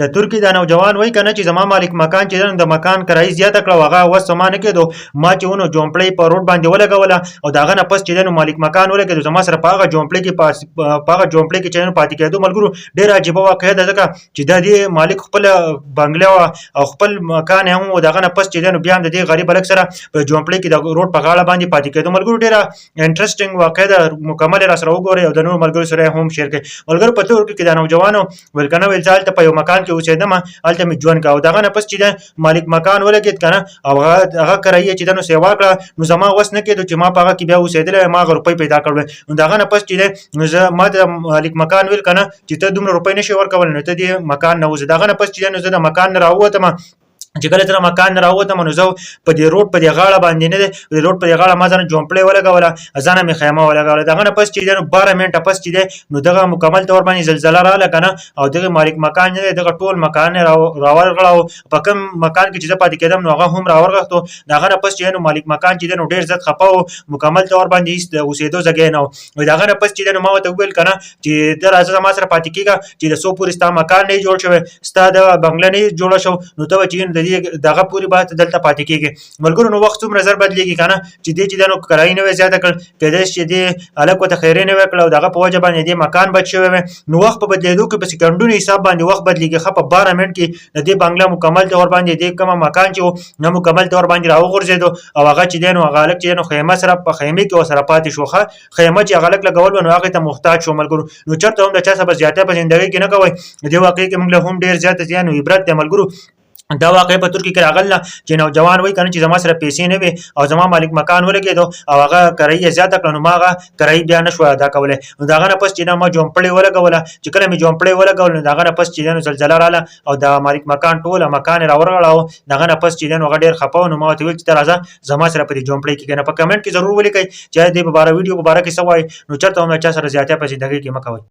د ترکي دا نوجوان وای کنه چې زما مالک مکان چې د مکان کرایي زیاته کړه، هغه وس ما نه کېدو. ما چې ونو جونپړې په روډ باندې ولګوله او داغه نه پس چې نو مالک مکان ولګېدو، زما سره په هغه جونپړې کې په هغه جونپړې کې چې نو پاتې کېدو. ملګرو، ډېره عجیبه واقعه ده، ځکه چې د دې مالک خپل بنګله او خپل مکان هم، دغه نه پس چې نو بیا هم د دې غریب هلک سره په جونپړې کې د روډ په غاړه باندې پاتې کېدو. ملګرو، ډېره انټرېسټینګ واقعه ده، مکمل را سره وګورئ او د نورو ملګرو سره هم شیر کړئ. ملګرو، په ترکي کې د نوجوانو ویل کنه، ویل زه هلته په یو مکان کې اوسېدم، هلته مې ژوند کاوه. دغه نه پس چې د مالک مکان ولګېد کنه او هغه کرایه چې ده نو سیوا کړه، نو زما وس نه کېدو چې ما په هغه کې بیا اوسېدلی، ما هغه روپۍ پیدا کړې. نو دغه نه پس چې ده نو زه ما د مالک مکان ویل کنه چې ته دومره روپۍ نشې ورکولی، نو ته دې مکان نه وځه. دغه نه پس چې ده نو زه د مکان نه راووتم. چې کله زه مکان نه راووتم، نو زه په دې روډ په دې غاړه باندې نه دی، د روډ په دې غاړه ما ځان جونپړې ولګوله، ځانه مې خیمه ولګوله. دغه نه پس چې دی نو 12 منټه پس چې دی نو دغه مکمل طور باندې زلزله راغله که نه، او دغه مالک مکان نه دی، دغه ټول مکان یې راورغړاو. په کوم مکان کې چې زه پاتې کېدم نو هغه هم راورغښتو. دغه نه پس چې نو مالک مکان چې دی نو ډېر زیات خفه و، مکمل طور باندې هېڅ د اوسېدو ځای نه و. دغه نه پس چې دی نو ما ورته وویل که نه چې ته راځه، زما سره پاتې کېږه چې د څو پورې ستا مکان نه جوړ شوی، ستا د بنګله نه جوړه شو، نو ته به چې د دې دغه پورې به دلته پاتې کېږي. ملګرو، نو وخت څومره زر بدلېږي که نه، چې دې چې د نو کرایي نه وی زیاته کړ، کېدای شي چې دې هلک ورته خیرې نه وی کړه او دغه په وجه باندې دې مکان بچ شوی وی. نو وخت په بدلېدو کې په سیکنډونو حساب باندې وخت بدلېږي. ښه، په 12 منټ کې د دې بنګله مکمل طور باندې دې کومه مکان چې و نه مکمل طور باندې راوغورځېدو، او هغه چې دی نو هغه هلک چې دی نو خیمه سره په خیمې کې ورسره پاتې شو. ښه، خیمه چې هغه هلک لګول نو هغې ته محتاج شو. ملګرو، نو چېرته هم د چا سره به زیاتی په زندګۍ کې نه کوئ. دې واقعې کې موږ له هم ډېر زیات زیان او عبرت دی. ملګرو، دا واقعه په ترکي کې راغله چې نوجوان وای کنه چې زما سره پیسې نه وي او زما مالک مکان ولګېدو او هغه کرایي یې زیاته کړه، نو ما هغه کرایي بیا نه شوه ادا کولی. نو د هغه نه پس چې ما جونپړې ولګوله. چې کله مې جونپړې ولګول، نو د هغه نه پس چې نو زلزله راله او د مالک مکان ټوله مکان یې راورغړاوه. د هغه نه پس چې نو هغه ډېر خفه و، نو ما ورته وویل چې ته راځه، زما سره په دې جونپړې کې کښېنه. په کمنټ کې ضرور ولیکئ چې دې په باره ویډیو په باره کې څه وایي. نو چېرته هم له چا سره زیاتی په زندګۍ کې مه کوئ.